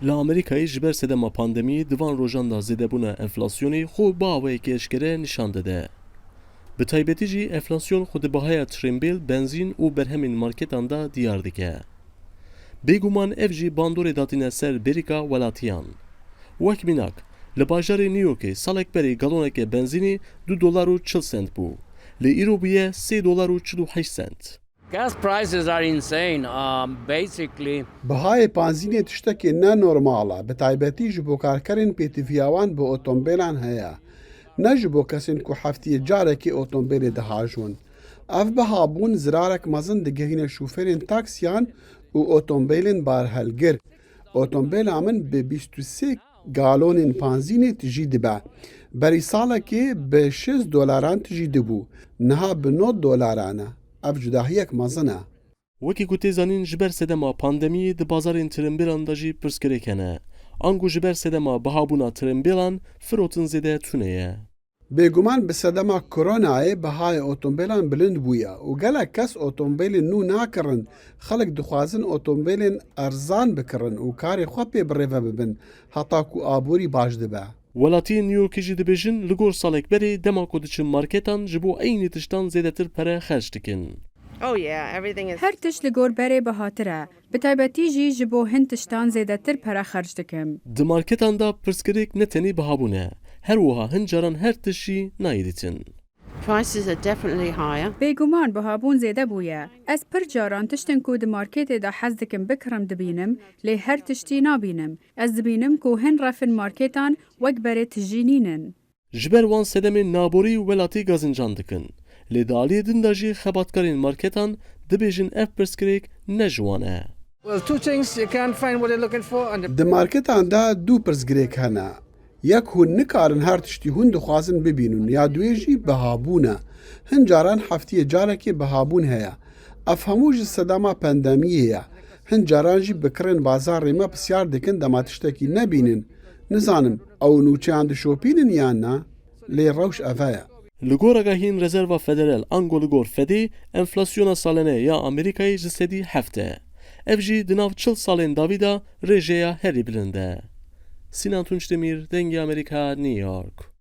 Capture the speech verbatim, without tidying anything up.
Li Amerîkayê ji ber sedema pandemiyê di van rojan de zêdebûna enflasyonê xwe bi awayekî eşkere nîşan dide. Bi taybetî jî enflasyon xwe di bihaya trembêl, benzîn û berhemên marketan de diyar dike. Bêguman ev jî bandorê datîne ser berîka welatiyan. Wek mînak, li bajarê New Yorkê salek berê galoneke benzînê du dolar û çil sent bû. Lê îro bûye sê dolar û çil û heşt sent. Gas prices are insane. Um, basically, Bihayê panzînê tiştekê ne normal e, bi taybetî ji bo karkerên pêtiviya wan bi otomobîlan heye. Ne ji bo kesên ku heftiyê carekê otomobîlê dihajûn. Ev bihabûn zirarek mezin digihîne şofêrên taksiyan û otomobîlên barhelgir. Otomobîla min bi bîst û sê galonên panzînê tijî dibe. Berî salekê bi şêst dolaran tijî dibû. Niha bi nod dolaran e. Ev cudahiyek mezin e. Wekî ku tê zanîn, ji ber sedema pandemiyê di bazarên tirimbêlan de jî pirsgirêk hene. Ango ji ber sedema bihabûna tirimbêlan firotin zêde tune ye. Bêguman bi sedema koronayê bihayê otomobîlan bilind bûye û gelek kes otomobîlên nû nakirin. Xelk dixwazin otomobîlên erzan bikirin û karê xwe pê birêve bibin, heta ku aborî baş dibe. Welatiyên New Yorkê jî dibêjin, li gor salek berê dema ku diçin marketan, ji bo eynî tiştan zêdetir pere xerc dikin. Oh yeah, everything is Her tişt li gor berê bihatir e. Bi taybetî jî ji bo hin tiştan zêdetir pere xerc dikim. Di marketan de pirsgirêk ne tenê bihabûn e, her wiha hin caran her tişt jî nayê dîtin. Prices are definitely higher. Bêguman bihabûn zêde bûye. Ez pir caran tiştên ku di marketê de hez dikim bikirim dibînim, lê her tiştî nabînim. Ez dibînim ku hin refên marketan wek berê tijî nînin. Ji ber wan sedemên naborî welatî gazincan dikin. Lê di aliyê din de jî xebatkarên marketan dibêjin ev pirsgirêk ne ji wan e. Well, two things, you can't find what you're looking for, and the Di marketan de du pirsgirêk hene. Yek, hûn nikarin her tiştî hûn dixwazin bibînin, ya duyê jî bihabûn e. Hin caran heftiyê carekê bihabûn heye. Ev hemû ji sedema pandemiyê ye. Hin caran jî bi kirên bazarê me pisyar dikin dema tiştekî nebînin. Nizanim, ew nûçeyan dişopînin yan na? Lê rewş ev e. Li gor agahiyên Rezerva Federal ango li gor Fedê, enflasyona salene ya Amerîkayê ji sedî heft e. Ev jî di nav çil salên dawî de rêjeya herî bilind e. Sinan Tunçdemîr, Dengê Amerîka, New York.